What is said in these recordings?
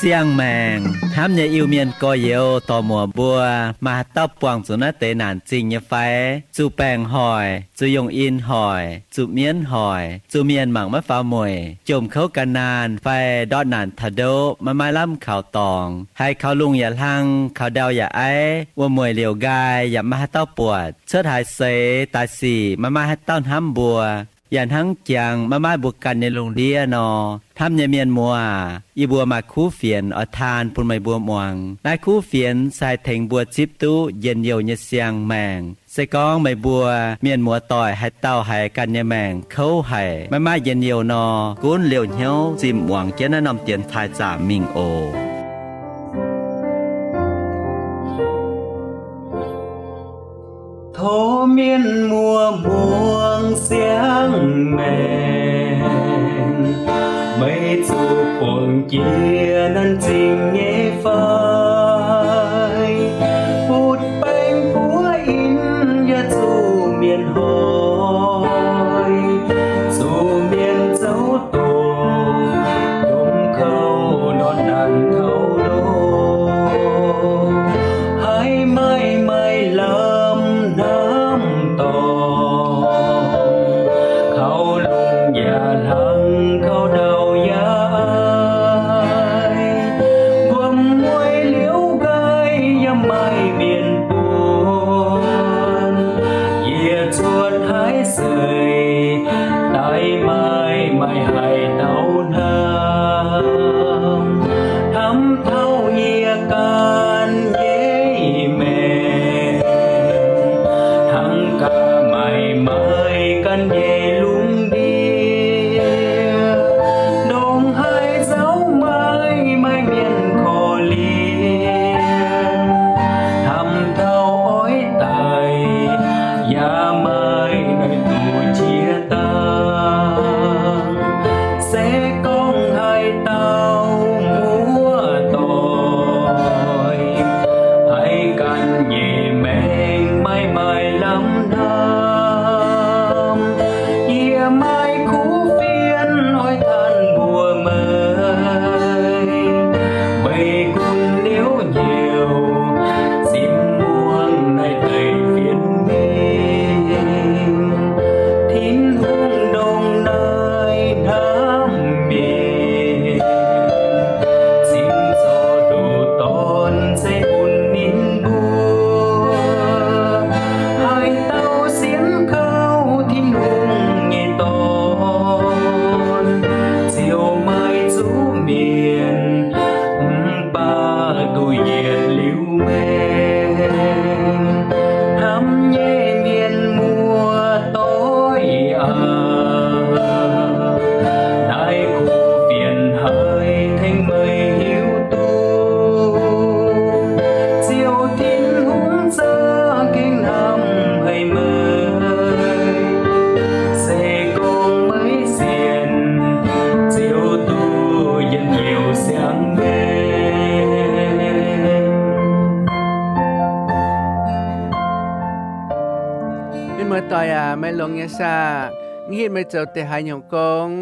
Siang-maengc hnamv nyei Iu-Mienh gorx-youz dorc-muoc mbuo, maaih haaix dauh buangh zuqc naaiv deix naanc zingh nyei fai? Zuqc baengc hoic, zuqc yongh in hoic, zuqc mienv hoic, zuqc mienh mangc maiv faaux mueic, jomc kouv gan naanh fai ndortv naanc taux ndoqv maiv maaih lamh kaux dorngx, haiz kaux lungh yaac hlang, kaux ndau yaac aiv, wuom-mueic liouc nqaai yaac maiv maaih haaix dauh buatc, cuotv haaix seix daaih sic maiv maaih haaix dauh hnamv mbuo, yaac hnangv jangx maiv maaih mbuo ganh nyei lungh ndiev nor, hnamv nyei mienh muoz aac, yie mbuo maaih kuv fienx oix taan bun meih mbuo muangx. Naaiv kuv fienx se haih tengx mbuo zipv duqv njien-youh nyei siang-maengc. Se gorngv meih mbuo mienh muoz-doic haaix dauh haiz ganh nyei maengc kouv haic, maiv maaih njien-youh nor, gunv liouh hnyouv zimh muangx jienv naaiv norm dienx taaih zaamc mingh oc. Tov mienh muoz muangx siang-maengc, meih zuqc buangh jiex naanc zingh nyei fai? Butv baeng buov in yaac zuqc mienh hoic, zuqc mienh zouv doqc, jomc kouv ndortv naanc taux ndoqv, haiz maaih maaih lamh hnamv dorngx, kaux lungh yaac hlang, kaux ndau yaac aiv, wuom-mueic liouc nqaai yaac maaih mienh buonc, yie cuotv haaix seix daaih maaih maaih haaix dauh hnamv, hnamv taux yie ganh nyei maengc, hnangv gaax maaih maaih ganh nyei lungh ndiev, ndongc haaix nzauh maaih maaih mienh korv-lienh, hnamv taux oix daic yaac maaih naaiv duqv jiex dangh. Se gorngv haaix dauh muoz-doic haiz ganh nyei maengc maaih maaih lamh hnamv, yie maaih kuv fienx oix tanh mbuox meih. Meih gunv liouc hnyouv zimv muangx naaiv deix fienx mingh, Tin-Hungh ndongc naaiv hnamv mienh, zimv zorc nduqc dorn se bun ninh mbuo. Haaix dauh sienx kaux Tin-Hungh nyei Dorn, ziouc maaih zuqc mienh, mv baac duqv yietc liuz maengc. Hnamv nyei mienh muoz-doic aac, naaiv kuv fienx haiz tengx meih hiuv duqv, Ziouv Tin-Hungh za'gengh hnamv haic meih. Se gorngv meih sienx, ziouc duqv njien-youh siang-maengc. Mienh muoz-doic aac, meih longx nyei saah? Mv hitv meih zoux deix haaix nyungc gong?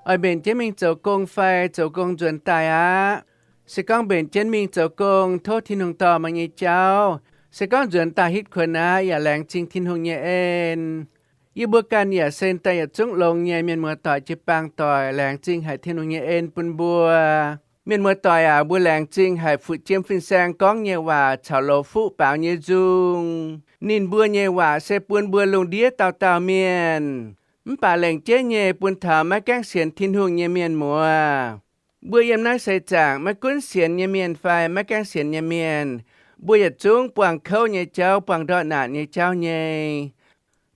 Oix mbenc jienv mingh zoux gong fai zoux gong nzuonx daaih aqv? Se gorngv mbenc jienv mingh zoux gong, tov Tin-Hungh dorh meih nyei jauv. Se gorngv nzuonx daaih hitv kuonx aqv, yaac laengz zingh Tin-Hungh nyei en. Yie mbuo ganh yaac sen daaih yietc zungv longx nyei mienh muoz-doic jiu-baang doic, laengz zingh haic Tin-Hungh nyei en bun mbuo. Mienh muoz-doic aac, mbuo laengz zingh haic fu'jueiv fin-saeng gorngv nyei waac caux loz-fuqv baaux nyei nzung. Ninh mbuo nyei waac se bun mbuo lungh ndiev dauh dauh mienh, mv baac lengc jeiv nyei bun taux maiv gaengh sienx Tin-Hungh nyei mienh muoz. Mbuo yiem naaiv seix zaangc maiv gunv sienx nyei mienh fai maiv gaengh sienx nyei mienh, mbuo yietc zungv buangh kouv nyei jauv, buangh ndortv naanc nyei jauv nyei.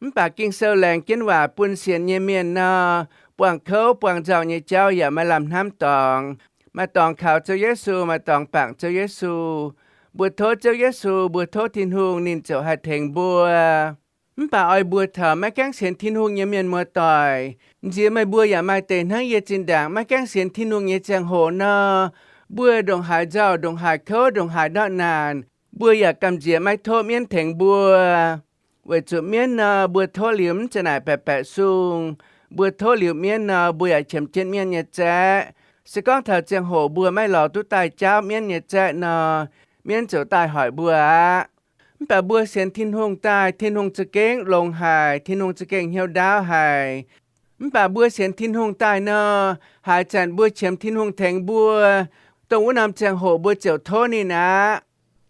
Mv baac Ging-Sou laengz jienv waac bun sienx nyei mienh nor, buangh kouv buangh nzauh nyei jauv yaac maiv lamh hnamv dorngx. Maaih dorngx kaux Ziouv Yesu, maaih dorngx bangc Ziouv Yesu. Mbuo tov Ziouv Yesu, mbuo tov Tin-Hungh, ninh ziouc haih tengx mbuo. Mv baac oix mbuox taux maiv gaengh sienx Tin-Hungh nyei mienh muoz-doic, nziex meih mbuo yaac maaih deix hnangv yie zinh ndaangc maiv gaengh sienx Tin-Hungh nyei ziangh hoc nor, Mbuo ndongc haaix nzauh, ndongc haaix kouv, ndongc haaix ndortv naanc, mbuo yaac gamh nziex maiv tov mienv tengx mbuo. Weic zuqc mienv nor, mbuo tov liuz mv zeiz naaic baeqc baeqc sung. Mbuo tov liuz mienv nor, mbuo yaac qiemx jienv mienv nyei zaeqv. Se gorngv taux ziangh hoc mbuo maiv lorz duqv daaih jaauv mienv nyei zaeqv nor, mienv ziouc daaih hoic mbuo aqv. Mv baac mbuo sienx Tin-Hungh daaih, Tin-Hungh za'gengh longx haic, Tin-Hungh za'gengh hnyouv ndaauv haic. Mv baac mbuo sienx Tin-Hungh daaih nor, haaix zanc mbuo qiemx Tin-Hungh tengx mbuo, dongh wuov norm ziangh hoc mbuo ziouc tov ninh aqv.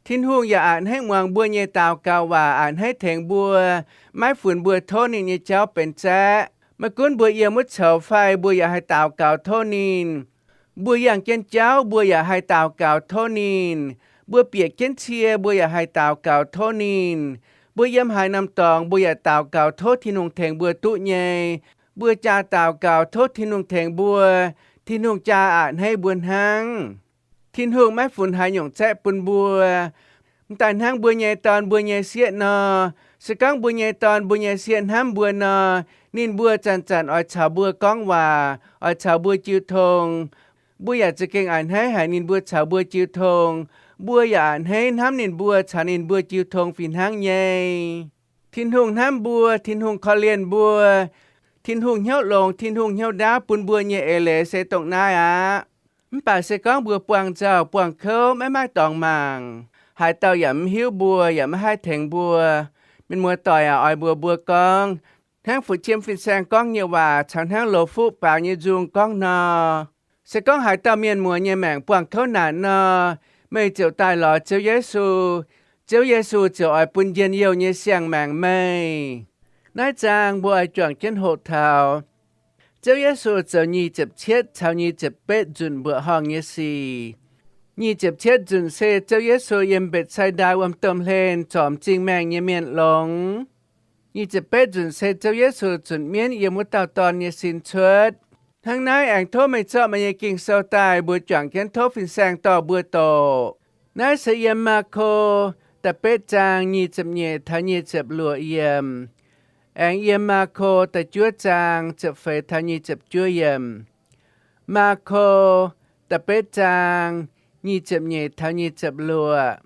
Tin-Hungh yaac a'hneiv muangx mbuo nyei daux gaux waac, a'hneiv tengx mbuo, maiv funx mbuo tov ninh nyei jauv benx zaeqv. Maiv gunv mbuo yiem wuov coux fai, mbuo yaac haih daux gaux tov ninh. Mbuo yangh jienv jauv, mbuo yaac haih daux gaux tov ninh. Mbuo bieqc jienv cie, mbuo yaac haih daux gaux tov ninh. Mbuo yiem haaix norm dorngx, mbuo yaac daux gaux tov Tin-Hungh tengx mbuo duqv nyei. Mbuo jaa daux gaux tov Tin-Hungh tengx mbuo, Tin-Hungh jaa a'hneiv mbuo hnangv. Tin-Hungh maiv funx haaix nyungc zaeqv bun mbuo. M'daaih hnangv mbuo nyei dorn mbuo nyei sieqv nor, se gorngv mbuo nyei dorn mbuo nyei sieqv hnamv mbuo nor, ninh mbuo zanc-zanc oix caux mbuo gorngv waac, oix caux mbuo jiu tong. Mbuo yaac za'gengh a'hneiv haic ninh mbuo caux mbuo jiu tong. Mbuo yaac a'hneiv hnamv ninh mbuo caux ninh mbuo jiu tong fih hnangv nyei. Tin-Hungh hnamv mbuo, Tin-Hungh korv-lienh mbuo, Tin-Hungh hnyouv longx, Tin-Hungh hnyouv ndaauv bun mbuo nyei eix leiz se dongh naaiv aqv. Mv baac se gorngv mbuo buangh nzauh buangh kouv, maiv maaih dorngx mangc, haaix dauh yaac mv hiuv mbuo, yaac maiv haih tengx mbuo. Mienh muoz-doic aac, oix mbuox mbuo gorngv, hnangv Fu-Qiem Fin-Saeng gorngv nyei waac caux hnangv Loz-Fuqv baaux nyei nzung gorngv nor, se gorngv haaix dauh mienh muoz nyei maengc buangh kouv naanc nor, meih ziouc daaih lorz Ziouv Yesu. Ziouv Yesu ziouc oix bun njien-youh nyei siang-maengc meih. Naaiv zaang mbuo oix juangc jienv hoqc taux Ziouv Yesu zoux nyic ziepc cietv caux nyic ziepc betv nzunc mbuoqc horngh nyei sic. Nyic ziepc cietv nzunc se Ziouv Yesu yiem Mbetc^sai^ndaa wuom domh hlen zorc m'zing maengh nyei mienh longx. Nyic ziepc betv nzunc se Ziouv Yesu zunc mienv yiem wuov dauh dorn nyei sin cuotv. Hnangv naaiv aengx tov meih zorqv meih nyei Ging-Sou daaih, mbuo juangc jienv tov fin-saeng dorh mbuo doqc. Naaiv se yiem Maako da'betv zaang nyic ziepc nyeic taux nyic ziepc luoqc yiemc. Aengx yiem Maako da'juov zaang ziepc feix taux nyic ziepc juov yiemc. Maako da'betv zaang nyic ziepc nyeic taux nyic ziepc luoqc.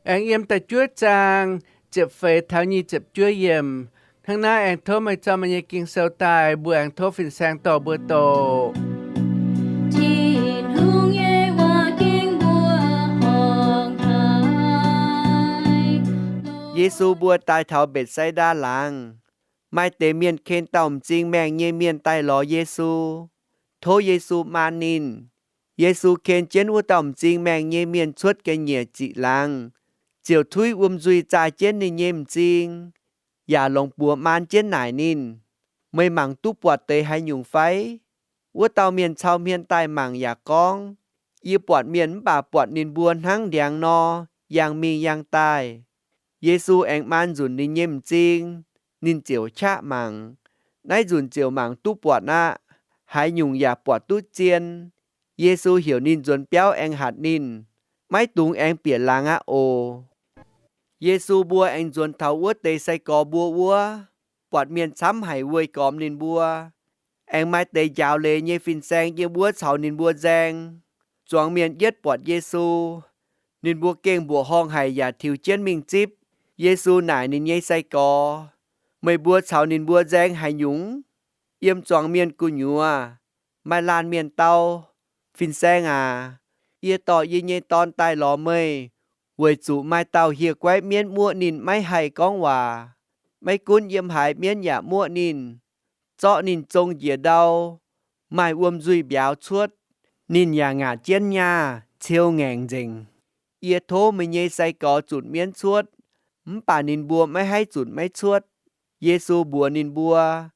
Aengx yiem da'juov zaang ziepc feix taux nyic ziepc juov yiemc. Hnangv naaiv aengx tov meih zorqv meih nyei Ging-Sou daaih, mbuo aengx tov fin-saeng dorh mbuo doqc. Tin-Hungh nyei waac ging mbuo horngh haic. Yesu mbuo daaih taux Mbetc^sai^ndaa laangz, maaih deix mienh ken dauh m'zing maengh nyei mienh daaih lorz Yesu, tov Yesu maan ninh. Yesu ken jienv wuov dauh m'zing maengh nyei mienh cuotv ga'nyiec ziqc laangz, ziouc tuiv wuom nzuih zaah jienv ninh nyei m'zing, yaac longc buoz maan jienv naaic ninh, Meih mangc duqv buatc deix haaix nyungc fai? Wuov dauh mienh cau hmien daaih mangc yaac gorngv, Yie buatc mienh mv baac buatc ninh mbuo hnangv ndiangx nor, yangh mingh yangh daaih. Yesu aengx maan nzunc ninh nyei m'zing, ninh ziouc qaqv mangc. Naaiv nzunc ziouc mangc duqv buatc aqv. Haaix nyungc yaac buatc duqv zien. Yesu heuc ninh nzuonx biauv aengx hatc ninh, Maiv dungx aengx bieqc laangz aqv oc. Yesu mbuo aengx nzuonx taux wuov deix sai-gorx mbuo wuov. Buatc mienh camv haic weih gormx ninh mbuo. Aengx maaih deix njaaux leiz nyei fin-saeng yiem wuov caux ninh mbuo nzaeng. Zuangx mienh yietv buatc Yesu, ninh mbuo gengh mbuoqc horngh haic yaac tiux jienv mingh zipv. Yesu naaic ninh nyei sai-gorx, Meih mbuo caux ninh mbuo nzaeng haaix nyungc? Yiem zuangx mienh gu'nyuoz maaih laanh mienh dau, Fin-Saeng aac, yie dorh yie nyei dorn daaih lorz meih, weic zuqc maaih dauh hieh guaiv mienv muoqv ninh maiv haih gorngv waac. Maiv gunv yiem haaix mienv yaac muoqv ninh, zorqv ninh zong njiec ndau, maaih wuom nzuih mbiauz cuotv. Ninh yaac ngaatc jienv nyaah, ceu ngaengc nzengc. Yie tov meih nyei sai-gorx zunc mienv cuotv, mv baac ninh mbuo maiv haih zunc maiv cuotv. Yesu mbuox ninh mbuo,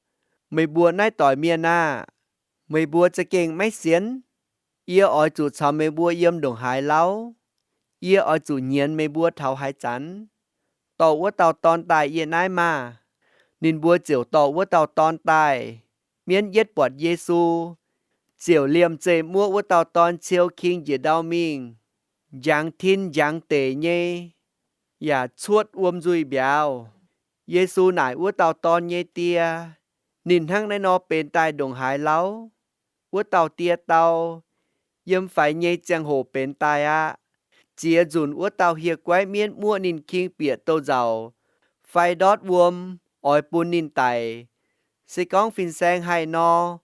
Meih mbuo naaiv doic mienh aah! Meih mbuo za'gengh maiv sienx. Yie oix zuqc caux meih mbuo yiem ndongc haaix lauh? Yie oix zuqc nyienz meih mbuo taux haaix zanc? Dorh wuov dauh dorn daaih yie naaiv maah! Ninh mbuo ziouc dorh wuov dauh dorn daaih. Mienv yietv buatc Yesu, ziouc liemh zeih muoqv wuov dauh dorn ceu king njiec ndau mingh, njangx tin njangx deic nyei, yaac cuotv wuom nzuih mbiauz. Yesu naaic wuov dauh dorn nyei die, Ninh hnangv naaiv nor benx daaih ndongc haaix lauh? Wuov dauh die dau, yiem faix nyei ziangh hoc benx daaih aqv. Ziex nzunc wuov dauh hieh guaiv mienv muoqv ninh king bieqc douz-nzauc fai ndortv wuom oix bun ninh daic. Se gorngv fin-saeng haih nor,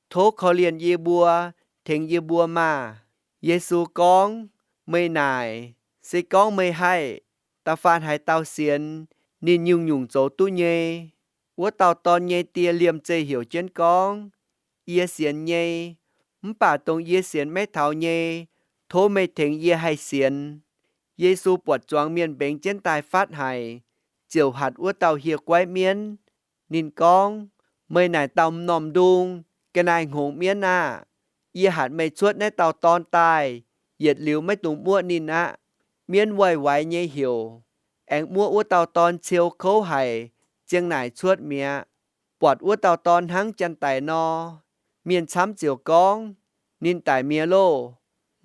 tov korv-lienh yie mbuo, tengx yie mbuo maah! Yesu gorngv, Meih naaic, se gorngv meih haih, da'faanh haaix dauh sienx, ninh nyungc-nyungc zoux duqv nyei. Wuov dauh dorn nyei die liemh zeih heuc jienv gorngv, Yie sienx nyei, mv baac dongh yie sienx maiv taux nyei, tov meih tengx yie haih sienx. Yesu buatc zuangx mienh mbengx jienv daaih fatv haic, ziouc hatc wuov dauh hieh guaiv mienv. Ninh gorngv, Meih naaic dauh m'normh ndung, ga'naaiv-hngongx mienv aah! Yie hatc meih cuotv naaiv dauh dorn daaih, yietc liuz maiv dungx muoqv ninh aqv. Mienv waih waix nyei heuc, aengx muoqv wuov dauh dorn ciou kouv haic, ziang naaic cuotv mi'aqv. Buatc wuov dauh dorn hnangv janx-daic nor, mienh camv ziouc gorngv, Ninh daic mi'aqv loh!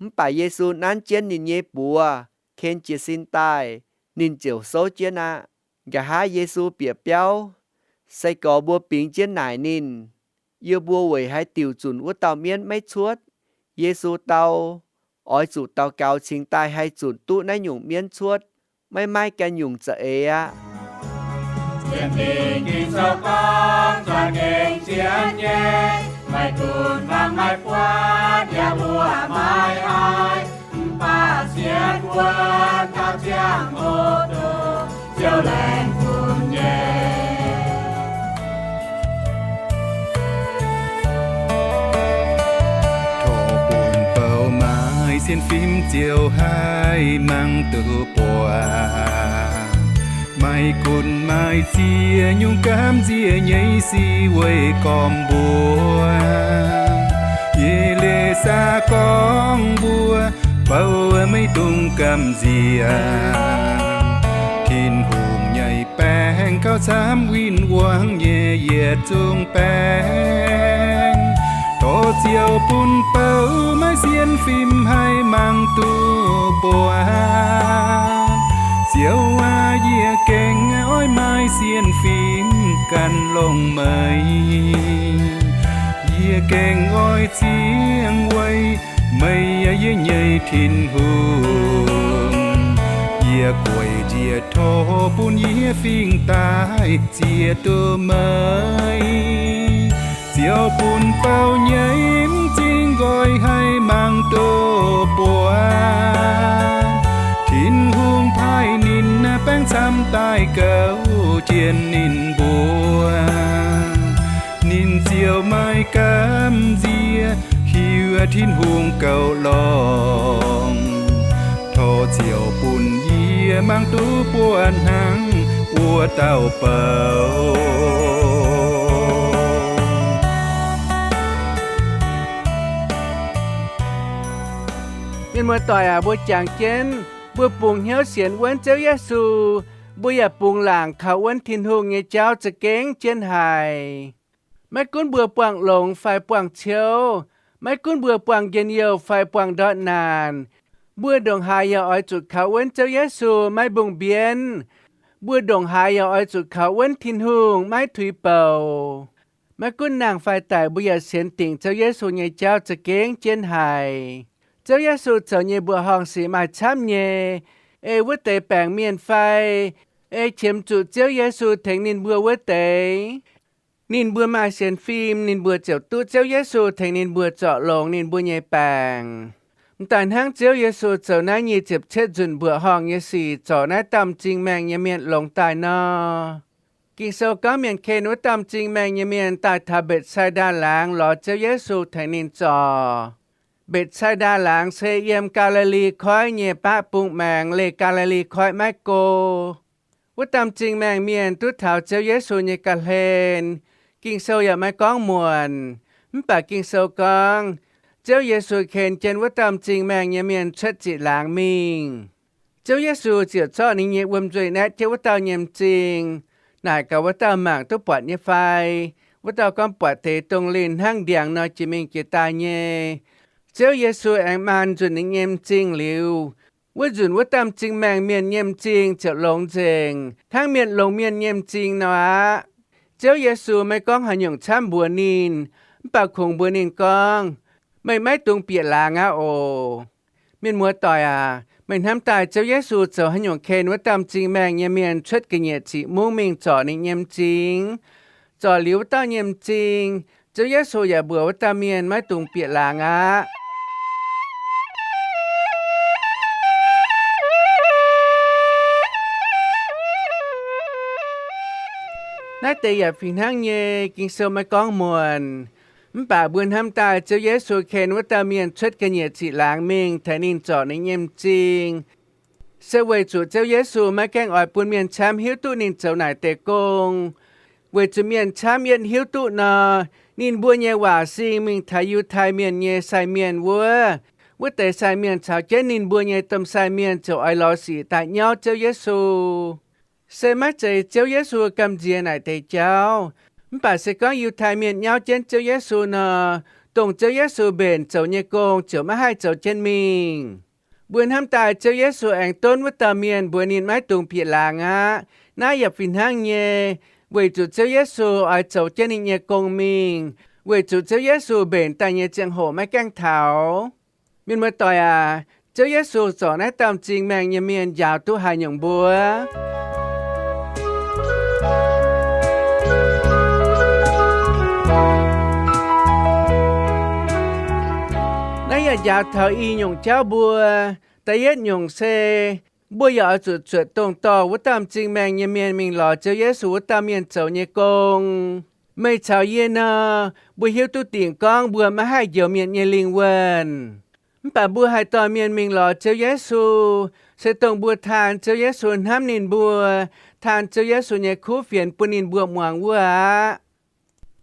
Mv baac Yesu nanv jienv ninh nyei buoz, ken jiez sin daaih, ninh ziouc souv jienv aqv. Nqa'haav Yesu bieqc biauv, sai-gorx mbuo bingx jienv naaic ninh, Yie mbuo weic haaix diuc zunc wuov dauh mienv maiv cuotv? Yesu dau, Oix zuqc daux gaux cingx daaih haih zunc duqv naaiv nyungc mienv cuotv. Maiv maaih ganh nyungc za'eix aqv. Sienx Fim Ging-Sou gorngv, za'gengh sienx nyei, maiv gunv mangc maiv buatc yaac mbuoqc maiv haih, mv baac sienx wuonv taux ziangh hoc dongh Ziouv laengz bun nyei. Torc bun bouh maaih sienx fim ziouc haih mangc duqv buatc. Maiv gunv maaih ziex nyungc gamh nziex nyei sic weih gormx mbuo. Yie leiz saah gorngv mbuo bouh maiv dungx gamh nziex. Tin-Hungh nyei baengc gauh camv win-wangv nyei yietc zungv baengc. Torc ziouc bun bouh maaih sienx fim haih mangc duqv buatc. Ziouv aac, yie gengh oix maaih sienx fim gan longx meih. Yie gengh oix ziangh weic meih, yie nyei Tin-Hungh. Yie gueic njiec tov bun yie fingx daaih ziex duqv meih. Ziouv bun bouh nyei m'zing nqoi haih mangc duqv buatc. Tin-Hungh paaiv ninh baengc camv daaih gouv jienv ninh mbuo. Ninh ziouc maaih gamh nziex hiuv Tin-Hungh goux longx. Torc ziouc bun yie mangc duqv buatc hnangv wuov dauh bouh. Mienh muoz-doic aac, mbuo jangx jienv, mbuo bungx hnyouv sienx wuonv Ziouv Yesu, mbuo yaac bungx laangc kaux wuonv Tin-Hungh nyei jauv za'gengh jienv haic. Maiv gunv mbuo buangh longx fai buangh ciouv, maiv gunv mbuo buangh njien-youh fai buangh ndortv naanc, mbuo ndongc haaix yaac oix zuqc kaux wuonv Ziouv Yesu maiv mbungh mbienv. Mbuo ndongc haaix yaac oix zuqc kaux wuonv Tin-Hungh maiv tuix bouc. Maiv gunv nangh fai daic, mbuo yaac sienx dingc Ziouv Yesu nyei jauv za'gengh jienv haic. Ziouv Yesu zoux nyei mbuoqc horngh sic maaih camv nyei. Ei wuov deix baengc mienh fai ei qiemx zuqc Ziouv Yesu tengx ninh mbuo wuov deix, ninh mbuo maaih sienx fim, ninh mbuo ziouc duqv Ziouv Yesu tengx ninh mbuo zorc longx ninh mbuo nyei baengc. M'daaih hnangv Ziouv Yesu zoux naaiv nyic ziepc cietv nzunc mbuoqc horngh nyei sic zorc naaiv dauh m'zing maengh nyei mienh longx daaih nor. Ging-Sou gorngv mienh ken wuov dauh m'zing maengh nyei mienh daaih taux Mbetc^sai^ndaa Laangz lorz Ziouv Yesu tengx ninh zorc. Mbetc^sai^ndaa Laangz se yiem Gaa^li^li Koiv nyei baqv bung maengx, leih Gaa^li^li Koiv maiv go. Wuov dauh m'zing maengh mienh duqv taux Ziouv Yesu nyei ga'hlen. Ging-Sou yaac maiv gorngv muonc. Mv baac Ging-Sou gorngv, Ziouv Yesu ken jienv wuov dauh m'zing maengh nyei mienh cuotv ziqc laangz mingh. Ziouv Yesu ziouc zorqv ninh nyei wuom-nzuih naetv jienv wuov dauh nyei m'zing, naaic gaax wuov dauh mangc duqv buatc nyei fai. Wuov dauh gorngv buatc deix dongh linh hnangv ndiangx nor jiex mingh jiex daaih nyei. Ziouv Yesu aengx maan nzunc ninh nyei m'zing liuz, wuov nzunc wuov dauh m'zing maengh mienh nyei m'zing ziouc longx nzengc, hnangv mienh longx mienh nyei m'zing nor aqv. Ziouv Yesu maiv gorngv haaix nyungc camv mbuox ninh, mv baac kungx mbuox ninh gorngv, Meih maiv dungx bieqc laangz aqv oc. Mienh muoz-doic aac, meih hnamv daaih Ziouv Yesu zoux haaix nyungc ken wuov dauh m'zing maengh nyei mienh cuotv ga'nyiec ziqc mungv mingh zorc ninh nyei m'zing? Zorc liuz wuov dauh nyei m'zing, Ziouv Yesu yaac mbuox wuov dauh mienh maiv dungx bieqc laangz aqv. Naaiv deix yaac fih hnangv nyei, Ging-Sou maiv gorngv muonc. Mv baac mbuo hnamv daaih Ziouv Yesu ken wuov dauh mienh cuotv ga'nyiec ziqc laangz mingh tengx ninh zorc ninh nyei m'zing, se weic zuqc Ziouv Yesu maiv gaengh oix bun mienh camv hiuv duqv ninh zoux naaic deix gong. Weic zuqc mienh camv yietv hiuv duqv nor, ninh mbuo nyei waac sing mingh taux Yiutai Mienh nyei sai mienh wuov. Wuov deix sai mienh caux jienv ninh mbuo nyei domh sai mienh ziouc oix lorz sic daaih nyauv Ziouv Yesu. Se maiv zeiz Ziouv Yesu gamh nziex naaic deix jauv. Mv baac se gorngv Yiutai Mienh nyauv jienv Ziouv Yesu nor, dongh Ziouv Yesu mbenc zoux nyei gong ziouc maiv haih zoux jienv mingh. Mbuo hnamv daaih Ziouv Yesu aengx donv wuov dauh mienh mbuox ninh maiv dungx bieqc laangz aqv. Naaiv yaac fih hnangv nyei, weic zuqc Ziouv Yesu oix zoux jienv ninh nyei gong mingh, weic zuqc Ziouv Yesu mbenc daaih nyei ziangh hoc maiv gaengh taux. Mienh muoz-doic aac, Ziouv Yesu zorc naaiv dauh m'zing maengh nyei mienh njaaux duqv haaix nyungc mbuo? Naaiv yaac njaaux taux i nyungc jauv mbuo. Da'yietv nyungc se, mbuo yaac oix zuqc zuotc dongh dorh wuov dauh m'zing maengh nyei mienh mingh lorz Ziouv Yesu wuov dauh mienh zoux nyei gong. Meih caux yie nor, mbuo hiuv duqv dingc gorngv mbuo maiv haih njoux mienh nyei lingh wuonh. Mv baac mbuo haih dorh mienh mingh lorz Ziouv Yesu, se dongh mbuo taan Ziouv Yesu hnamv ninh mbuo, taan Ziouv Yesu nyei kuv fienx bun ninh mbuo muangx wuov aqv.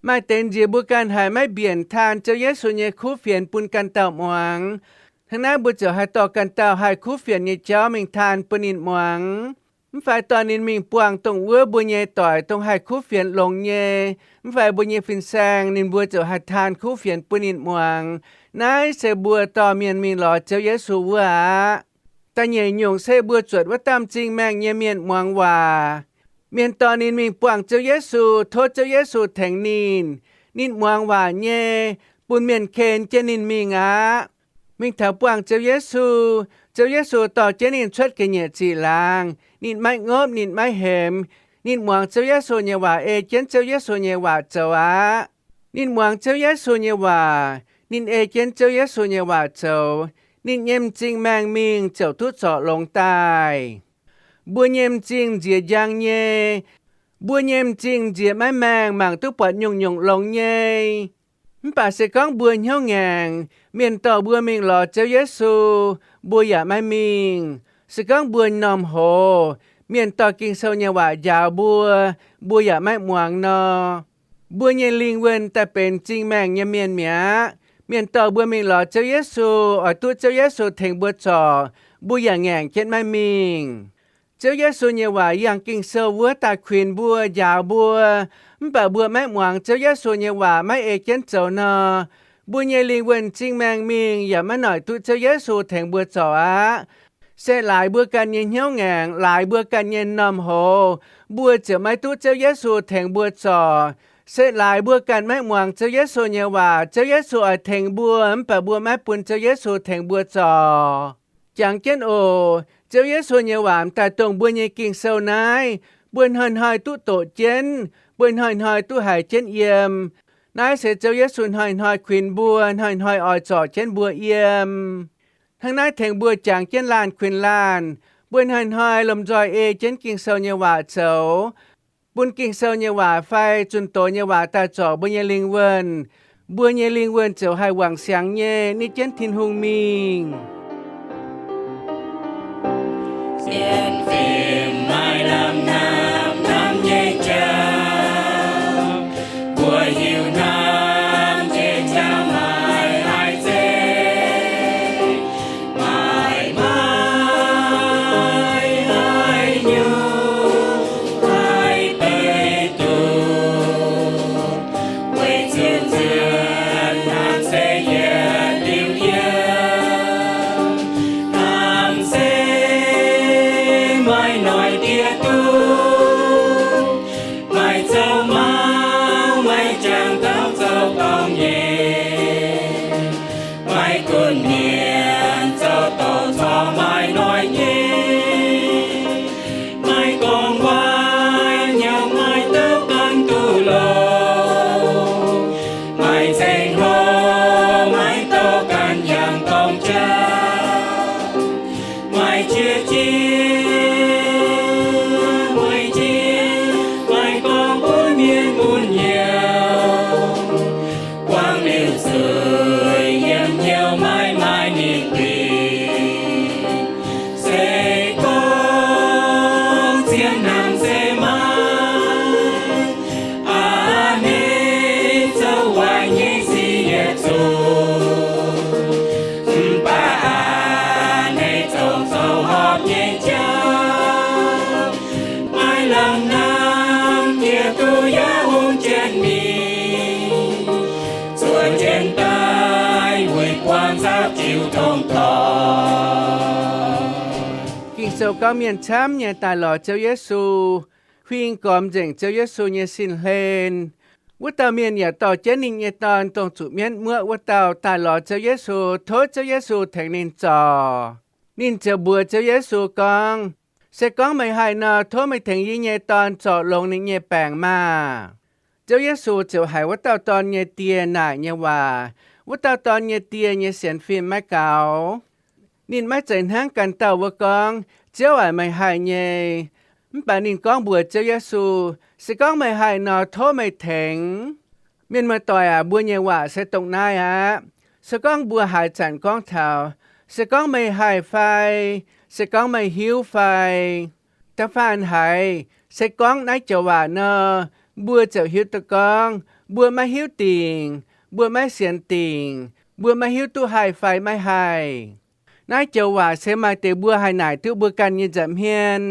Maaih deix nziex mbuo ganh haiz maiv mbienc taan Ziouv Yesu nyei kuv fienx bun ganh dauh muangx. Hnangv naaiv mbuo ziouc haih dorh ganh dauh haih kuv fienx nyei jauv mingh taan bun ninh muangx. Mv fai dorh ninh mingh buangh dongh wuov mbuo nyei doic dongh haih kuv fienx longx nyei, mv fai mbuo nyei fin-saeng, ninh mbuo ziouc haih taan kuv fienx bun ninh muangx. Naaiv se mbuo dorh mienh mingh lorz Ziouv Yesu wuov aqv. Da'nyeic nyungc se mbuo zuotc wuov dauh m'zing maengh nyei mienh muangx waac. Mienh dorh ninh mingh buangh Ziouv Yesu, tov Ziouv Yesu tengx ninh. Ninh muangx waac nyei, bun mienh ken jienv ninh mingh aqv. Mingh taux buangh Ziouv Yesu, Ziouv Yesu dorh jienv ninh cuotv ga'nyiec ziqc laangz. Ninh maiv ngopv, ninh maiv hemx. Ninh muangx Ziouv Yesu nyei waac, ei jienv Ziouv Yesu nyei waac zoux aqv. Ninh muangx Ziouv Yesu nyei waac, ninh ei jienv Ziouv Yesu nyei waac zoux, ninh nyei m'zing maengh mingh ziouc duqv zorc longx daaih. Mbuo nyei m'zing nziex njang nyei. Mbuo nyei m'zing nziex maiv maengh mangc duqv buatc nyungc-nyungc longx nyei. Mv baac se gorngv mbuo hnyouv ngaengc, mienh dorh mbuo mingh lorz Ziouv Yesu, mbuo yaac maiv mingh. Se gorngv mbuo m'normh hoz, mienh dorh Ging-Sou nyei waac njaaux mbuo, mbuo yaac maiv muangx nor, mbuo nyei lingh wuonh daaih benx m'zing maengh nyei mienh mi'aqv. Mienh dorh mbuo mingh lorz Ziouv Yesu, oix duqv Ziouv Yesu tengx mbuo zorc, mbuo yaac ngaengc jienv maiv mingh. Ziouv Yesu nyei waac yangh Ging-Sou wuov daaih kuinx mbuo, njaaux mbuo, mv baac mbuo maiv muangx Ziouv Yesu nyei waac, maiv ei jienv zoux nor, mbuo nyei lingh wuonh m'zing maengh mingh yaac maiv noic duqv Ziouv Yesu tengx mbuo zorc aqv. Se laaix mbuo ganh nyei hnyouv ngaengc, laaix mbuo ganh nyei m'normh hoz, mbuo ziouc maiv duqv Ziouv Yesu tengx mbuo zorc. Se laaix mbuo ganh maiv muangx Ziouv Yesu nyei waac, Ziouv Yesu oix tengx mbuo, mv baac mbuo maiv bun Ziouv Yesu tengx mbuo zorc. Jangx jienv oc. Ziouv Yesu nyei waac m'daaih dongh mbuo nyei Ging-Sou naaiv, mbuo hnoi-hnoi duqv doqc jienv, mbuo hnoi-hnoi duqv haiz jienv yiem. Naaiv se Ziouv Yesu hnoi-hnoi kuinx mbuo, hnoi-hnoi oix zorc jienv mbuo yiem. Hnangv naaiv tengx mbuo jangx jienv laanh kuinx laanh, mbuo hnoi-hnoi lomh nzoih ei jienv Ging-Sou nyei waac zoux, bun Ging-Sou nyei waac fai zunh doz nyei waac daaih zorc mbuo nyei lingh wuonh. Mbuo nyei lingh wuonh ziouc haih wangc siangx nyei nitv jienv Tin-Hungh mingh. Sienx fim maaih hnamv hnamv hnamv nyei jauv, mbuo hiuv hnamv nyei jauv maaih haaix zeiz, maaih maiv haaix nyungc haih beiv duqv, weic zuqc nzuonx hnamv se yietc liuz yiem. Zoux gau mienh camv nyei daaih lorz Ziouv Yesu, huing gormx nzengc Ziouv Yesu nyei sin-hlen. Wuov dauh mienh yaac dorh jienv ninh nyei dorn, dongh zuqc mienv muoqv wuov dauh, daaih lorz Ziouv Yesu, tov Ziouv Yesu tengx ninh zorc. Ninh ziouc mbuox Ziouv Yesu gorngv, Se gorngv meih haih nor, tov meih tengx yie nyei dorn zorc longx ninh nyei baengc maah! Ziouv Yesu ziouc haiz wuov dauh dorn nyei die naaic nyei waac. Wuov dauh dorn nyei die nyei sienx fim maiv gaux. Ninh maiv zeiz hnangv ganh dauh wuov gorngv, Ziouv aac, meih haih nyei. Mv baac ninh gorngv mbuox Ziouv Yesu, Se gorngv meih haih nor, tov meih tengx. Mienh muoz-doic aac, mbuo nyei waac se dongh naaiv aqv. Se gorngv mbuo haaix zanc gorngv taux, Se gorngv meih haih fai, Se gorngv meih hiuv fai, da'faanh haiz, Se gorngv naaiv joux waac nor, mbuo ziouc hiuv duqv gorngv mbuo maiv hiuv dingc, mbuo maiv sienx dingc, mbuo maiv hiuv duqv haih fai maiv haih. Naaiv joux waac se maaih deix mbuo haih naaic duqv mbuo ganh nyei nza'hmien.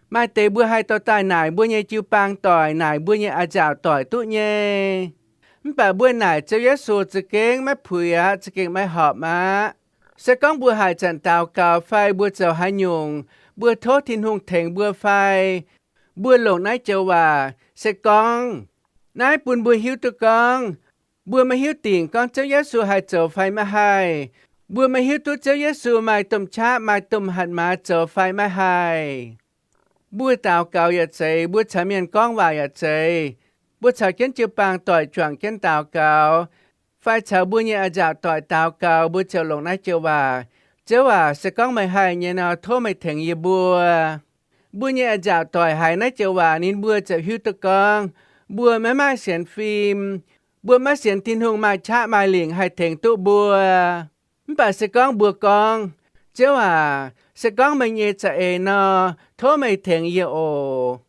Maaih deix mbuo haih dorh daaih naaic mbuo nyei jiu-baang doic, naaic mbuo nyei a'nziaauc doic duqv nyei. Mv baac mbuo naaic Ziouv Yesu za'gengh maiv puix aqv, za'gengh maiv horpc aqv. Se gorngv mbuo haaix zanc daux gaux fai mbuo zoux haaix nyungc, mbuo tov Tin-Hungh tengx mbuo fai, mbuo longc naaiv joux waac, Se gorngv, naaiv bun mbuo hiuv duqv gorngv mbuo maiv hiuv dingc gorngv Ziouv Yesu haih zoux fai maiv haih. Mbuo maiv hiuv duqv Ziouv Yesu maaih domh qaqv, maaih domh hatc maaz zoux fai maiv haih. Mbuo daux gaux yaac zeiz, mbuo caux mienh gorngv waac yaac zeiz, mbuo caux jienv jiu-baang doic juangc jienv daux gaux, fai caux mbuo nyei a'nziaauc doic daux gaux, mbuo ziouc longc naaiv joux waac, Ziouv aac, se gorngv meih haih nyei nor, tov meih tengx yie mbuo. Mbuo nyei a'nziaauc doic haiz naaiv joux waac, ninh mbuo ziouc hiuv duqv gorngv mbuo maiv maaih sienx fim, mbuo maiv sienx Tin-Hungh maaih qaqv maaih lingc haih tengx duqv mbuo. Mv baac se gorngv mbuo gorngv, Ziouv aac, se gorngv meih nyei za'eix nor, tov meih tengx yie oc.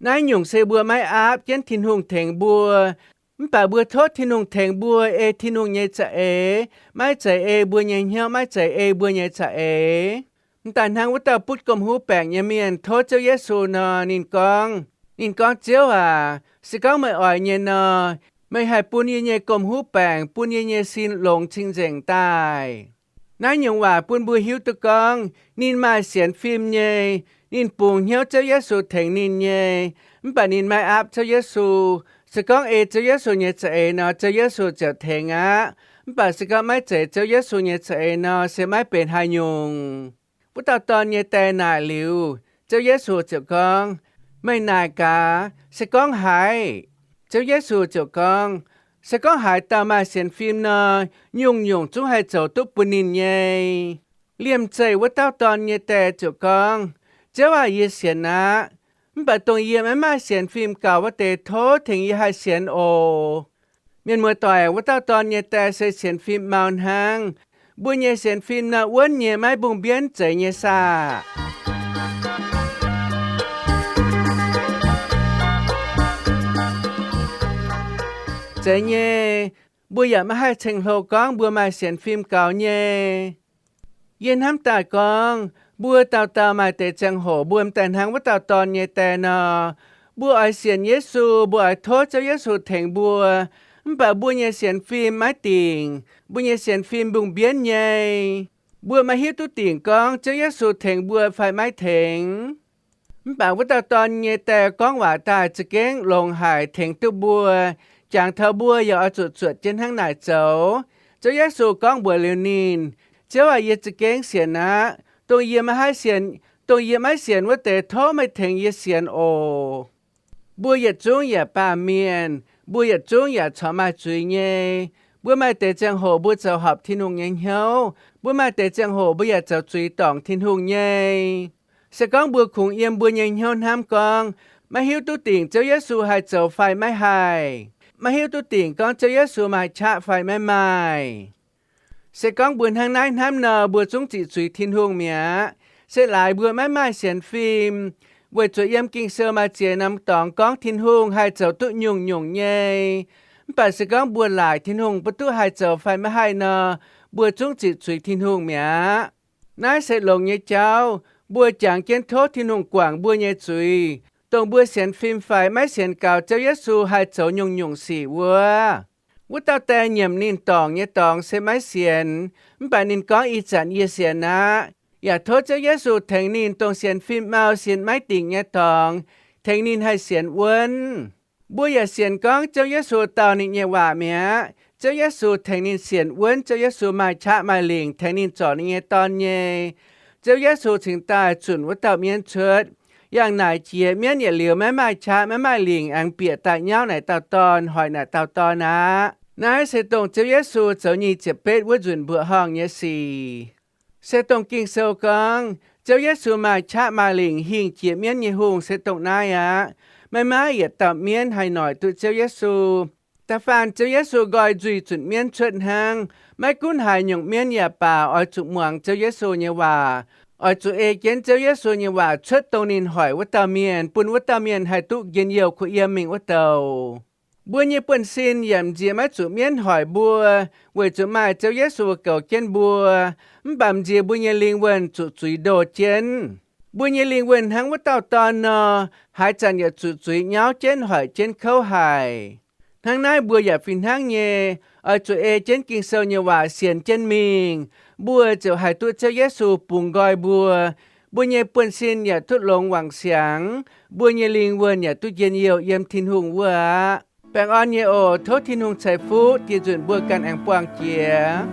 Naaiv nyungc se mbuo maiv aapv jienv Tin-Hungh tengx mbuo, mv baac mbuo tov Tin-Hungh tengx mbuo ei Tin-Hungh nyei za'eix, maiv zeiz ei mbuo nyei hnyouv, maiv zeiz ei mbuo nyei za'eix. Mv daaih hnangv wuov dauh butv gomh huv baengc nyei mienh tov Ziouv Yesu nor, ninh gorngv, ninh gorngv, Ziouv aac, se gorngv meih oix nyei nor, meih haih bun yie nyei gomh huv baengc, bun yie nyei sin longx cing-nzengc daaih. Naaiv nyungc waac bun mbuo hiuv duqv gorngv ninh maaih sienx fim nyei, ninh bungx hnyouv Ziouv Yesu tengx ninh nyei, mv baac ninh maiv aapv Ziouv Yesu. Se gorngv ei Ziouv Yesu nyei za'eix nor, Ziouv Yesu ziouc tengx aqv. Mv baac se gorngv maiv zeiz Ziouv Yesu nyei za'eix nor, se maiv benx haaix nyungc. Wuov dauh dorn nyei die naaic liuz, Ziouv Yesu ziouc gorngv, Meih naaic gaax, se gorngv haaix? Ziouv Yesu ziouc gorngv, Se gorngv haaix dauh maaih sienx fim nor, nyungc-nyungc zungv haih zoux duqv bun ninh nyei. Liemh zeih wuov dauh dorn nyei die ziouc gorngv, Ziouv aac, yie sienx aqv. Mv baac dongh yie maiv maaih sienx fim gaux wuov deix tov tengx yie haih sienx oc. Mienh muoz-doic, wuov dauh dorn nyei die se sienx fim mau hnangv. Mbuo nyei sienx fim nor wuonv nyei, maiv mbungh mbienv, zeiz nyei saah? Zeiz nyei. Mbuo yaac maiv haih ceng-hlo gorngv mbuo maaih sienx fim gaux nyei. Yie hnamv daaih gorngv, mbuo dauh dauh maaih deix ziangh hoc mbuo m'daaih hnangv wuov dauh dorn nyei die nor, mbuo oix sienx Yesu, mbuo oix tov Ziouv Yesu tengx mbuo, mv baac mbuo nyei sienx fim maiv dingc, mbuo nyei sienx fim mbungh mbienv nyei. Mbuo maiv hiuv duqv dingc gorngv Ziouv Yesu tengx mbuo fai maiv tengx. Mv baac wuov dauh dorn nyei die gorngv waac daaih za'gengh longx haic, tengx duqv mbuo. Jangx taux mbuo yaac oix zuqc zuotc jienv hnangv naaic zoux. Ziouv Yesu gorngv mbuox liuz ninh, Ziouv aac, yie za'gengh sienx aqv. Dongh yie maiv haih sienx, dongh yie maiv sienx wuov deix, tov meih tengx yie sienx oc. Mbuo yietc zungv yaac baamh mienh, mbuo yietc zungv yaac corc maaih zuiz nyei. Mbuo maaih deix ziangh hoc mbuo zoux horpc Tin-Hungh nyei hnyouv. Mbuo maaih deix ziangh hoc mbuo yaac zoux zuiz dorngc Tin-Hungh nyei. Se gorngv mbuo kungx yiem mbuo nyei hnyouv hnamv gorngv, maiv hiuv duqv dingc Ziouv Yesu haih zoux fai maiv haih, maiv hiuv duqv dingc gorngv Ziouv Yesu maaih qaqv fai maiv maaih. Se gorngv mbuo hnangv naaiv hnamv nor, mbuo zungv ziqc zuiz Tin-Hungh mi'aqv. Se laaix mbuo maiv maaih sienx fim, weic zuqc yiem Ging-Sou maaih ziex norm dorngx gorngv Tin-Hungh haih zoux duqv nyungc-nyungc nyei. Mv baac se gorngv mbuo laaic Tin-Hungh mbuo duqv haih zoux fai maiv haih nor, mbuo zungv ziqc zuiz Tin-Hungh mi'aqv. Naaiv se longx nyei jauv, mbuo jangx jienv tov Tin-Hungh guangc mbuo nyei zuiz, dongh mbuo sienx fim fai maiv sienx gaux Ziouv Yesu haih zoux nyungc-nyungc sic wuov. Wuov dauh die nyiemc ninh dorngc nyei dorngx se maiv sienx, mv baac ninh gorngv, Ih zanc yie sienx aqv. yaac tov Ziouv Yesu tengx ninh dongh sienx fim mau, sienx maiv dingc nyei dorngx, tengx ninh haih sienx wuonv. Mbuo yaac sienx gorngv Ziouv Yesu dau ninh nyei waac mi'aqv. Ziouv Yesu tengx ninh sienx wuonv. Ziouv Yesu maaih qaqv maaih lingc, tengx ninh zorc ninh nyei dorn nyei. Ziouv Yesu cingx daaih zunc wuov dauh mienv cuotv. Yangh naaic jiex mienv yietc liuz maiv maaih qaqv maiv maaih lingc, aengx bieqc daaih nyauv naaic dauh dorn, hoic naaic dauh dorn aqv. Naaiv se dongh Ziouv Yesu zoux nyic ziepc betv wuov nzunc mbuoqc horngh nyei sic. Se dongh Ging-Sou gorngv Ziouv Yesu maaih qaqv maaih lingc, hingh jiex mienv nyei hungh se dongh naaiv aqv. Maiv maaih yietc dauh mienv haih noic duqv Ziouv Yesu. Da'faanh Ziouv Yesu nqoi nzuih zunc mienv cuotv hnangv. Maiv gunv haaix nyungc mienv yaac baac, oix zuqc muangx Ziouv Yesu nyei waac. Oix zuqc ei jienv Ziouv Yesu nyei waac cuotv dongh ninh hoic wuov dauh mienh, bun wuov dauh mienh haih duqv njien-youh kuh yiem mingh wuov douc. Mbuo nyei buonv-sin yaac m'nziex maiv zuqc mienv hoic mbuo, weic zuqc maaih Ziouv Yesu goux jienv mbuo. Mv baac m'nziex mbuo nyei lingh wuonh zuqc zuiz ndoh jienv. Mbuo nyei lingh wuonh hnangv wuov dauh dorn nor, haaix zanc yaac zuqc zuiz nyauv jienv, hoic jienv, kouv haic. Hnangv naaiv mbuo yaac fih hnangv nyei, oix zuqc ei jienv Ging-Sou nyei waac sienx jienv mingh, mbuo ziouc haih duqv Ziouv Yesu bungx nqoi mbuo. Mbuo nyei buonv-sin yaac duqv longx wangc siangx, mbuo nyei lingh wuonh yaac duqv njien-youh yiem Tin-Hungh wuov aqv. Baengh orn nyei oc. Tov Tin-Hungh ceix fuqv dieh nzunc mbuo ganh aengx buangh jiex.